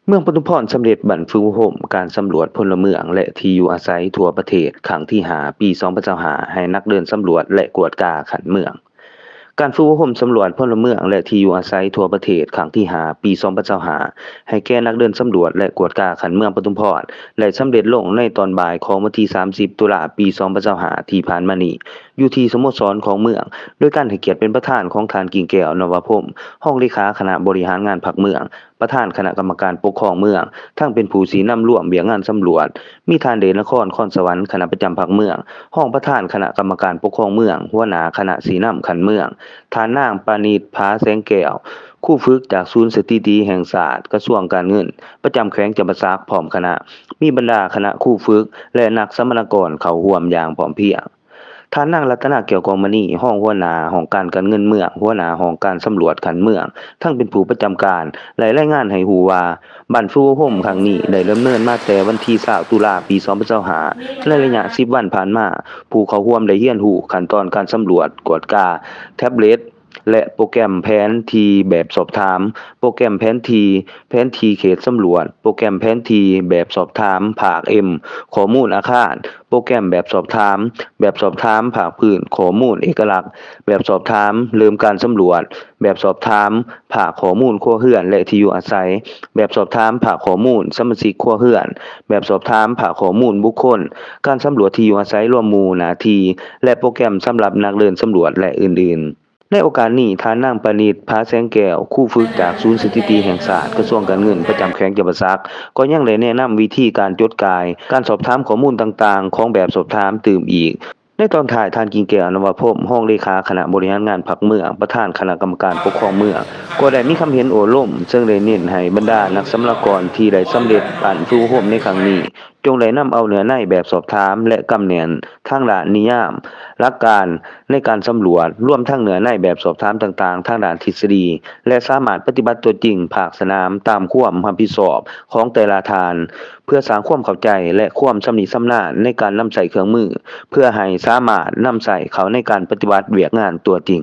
ເມືອງປະທຸມພອນສຳເລັດບັ້ນຝຶກອົບຮົມການສຳຫຼວດພົນລະເມືອງ ແລະ ທີ່ຢູ່ອາໄສທົ່ວປະເທດ ຄັ້ງທີຫ້າ ປີສອງພັນຊາວຫ້າ ໃຫ້ນັກເດີນສຳຫຼວດ ແລະ ກວດກາຂັ້ນເມືອງ. ການຝຶກອົບຮົມສຳຫຼວດພົນລະເມືອງ ແລະ ທີ່ຢູ່ອາໄສທົ່ວປະເທດ ຄັ້ງທີຫ້າ ປີສອງພັນຊາວຫ້າ ໃຫ້ແກ່ນັກເດີນສຳຫຼວດ ແລະ ກວດກາຂັ້ນເມືອງປະທຸມພອນ ໄດ້ສຳເລັດລົງໃນຕອນບ່າຍຂອງວັນທີສາມສິບ ຕຸລາ ປີສອງພັນຊາວຫ້າ ທີ່ຜ່ານມານີ້ ຢູ່ທີ່ສະໂມສອນຂອງເມືອງ ໂດຍການໃຫ້ກຽດເປັນປະທານຂອງທ່ານ ກິ່ງແກ້ວ ນະວະພົມ ຮອງເລຂາຄະນະບໍລິຫານງານພັກເມືອງ, ປະທານຄະນະກຳມະການປົກຄອງເມືອງ, ທັງເປັນຜູ້ຊີ້ນຳລວມວຽກງານສຳຫຼວດ, ມີທ່ານ ເດດນະຄອນ ຄອນສະຫວັນ ຄະນະປະຈຳພັກເມືອງ, ຮອງປະທານຄະນະກຳມະການປົກຄອງເມືອງ, ຫົວໜ້າຄະນະຊີ້ນຳຂັ້ນເມືອງ, ທ່ານນາງ ປານິດ ຜາແສງແກ້ວ ຄູຝຶກຈາກສູນສະຖິຕິແຫ່ງຊາດ ກະຊວງການເງິນ ປະຈຳແຂວງຈຳປາສັກ ພ້ອມຄະນະ, ມີບັນດາຄະນະຄູຝຶກ ແລະ ນັກສຳມະນາກອນເຂົ້າຮ່ວມຢ່າງພ້ອມພຽງ. ທ່ານນາງ ລັດຕະນາ ແກ້ວກອງມະນີ ຮອງຫົວໜ້າຫ້ອງການການເງິນເມືອງ, ຫົວໜ້າຫ້ອງການສຳຫຼວດຂັ້ນເມືອງ ທັງເປັນຜູ້ປະຈຳການ ໄດ້ລາຍງານໃຫ້ຮູ້ວ່າ ບັ້ນຝຶກອົບຮົມຄັ້ງນີ້ໄດ້ດຳເນີນມາແຕ່ວັນທີຊາວ ຕຸລາ ປີສອງພັນຊາວຫ້າ ໃນໄລຍະສິບວັນຜ່ານມາ, ຜູ້ເຂົ້າຮ່ວມໄດ້ຮຽນຮູ້ຂັ້ນຕອນການສຳຫຼວດ, ກວດກາ, ແທັບເລັດ ແລະ ໂປຣແກຣມແຜນທີ່ແບບສອບຖາມ, ໂປຣແກຣມແຜນທີ່, ແຜນທີ່ເຂດສຳຫຼວດ, ໂປຣແກຣມແຜນທີ່ແບບສອບຖາມພາກ M, ຂໍ້ມູນອາຄານ, ໂປຣແກຣມແບບສອບຖາມ, ແບບສອບຖາມພາກພື້ນ, ຂໍ້ມູນເອກະລັກ, ແບບສອບຖາມເລີ່ມການສຳຫຼວດ, ແບບສອບຖາມພາກຂໍ້ມູນຄົວເຮືອນ ແລະ ທີ່ຢູ່ອາໄສ, ແບບສອບຖາມພາກຂໍ້ມູນສະມາຊິກຄົວເຮືອນ, ແບບສອບຖາມພາກຂໍ້ມູນບຸກຄົນ, ການສຳຫຼວດທີ່ຢູ່ອາໄສລວມໝູ່, ໜ້າທີ່ ແລະ ໂປຣແກຣມສຳລັບນັກເດີນສຳຫຼວດ ແລະ ອື່ນໆ. ໃນໂອກາດນີ້, ທ່ານນາງ ປານິດ ຜາແສງແກ້ວ ຄູຝຶກຈາກສູນສະຖິຕິແຫ່ງຊາດ ກະຊວງການເງິນ ປະຈຳແຂວງຈຳປາສັກ ກໍຍັງໄດ້ແນະນຳວິທີການຈົດກ່າຍ, ການສອບຖາມຂໍ້ມູນຕ່າງໆຂອງແບບສອບຖາມຕື່ມອີກ. ໃນຕອນທ້າຍ, ທ່ານ ກິ່ງແກ້ວ ນະວະພົມ ຮອງເລຂາຄະນະບໍລິຫານງານພັກເມືອງ, ປະທານຄະນະກຳມະການປົກຄອງເມືອງ ກໍໄດ້ມີຄຳເຫັນໂອ້ລົມ, ເຊິ່ງໄດ້ເນັ້ນໃຫ້ບັນດານັກສຳລະກອນທີ່ໄດ້ສຳເລັດການຝຶກອົບຮົມໃນຄັ້ງນີ້ ຈົ່ງໄດ້ນຳເອົາເນື້ອໃນແບບສອບຖາມ ແລະ ກຳແໜ້ນທາງດ້ານນິຍາມ, ຫຼັກການໃນການສຳຫຼວດ, ລວມທັງເນື້ອໃນແບບສອບຖາມຕ່າງໆທາງດ້ານທິດສະດີ ແລະ ສາມາດປະຕິບັດຕົວຈິງພາກສະໜາມຕາມຄວາມຮັບຜິດຊອບຂອງແຕ່ລະທ່ານ, ເພື່ອສ້າງຄວາມເຂົ້າໃຈ ແລະ ຄວາມຊຳນິຊຳນານໃນການນຳໃຊ້ເຄື່ອງມື, ເພື່ອໃຫ້ສາມາດນຳໃຊ້ເຂົ້າໃນການປະຕິບັດວຽກງານຕົວຈິງ.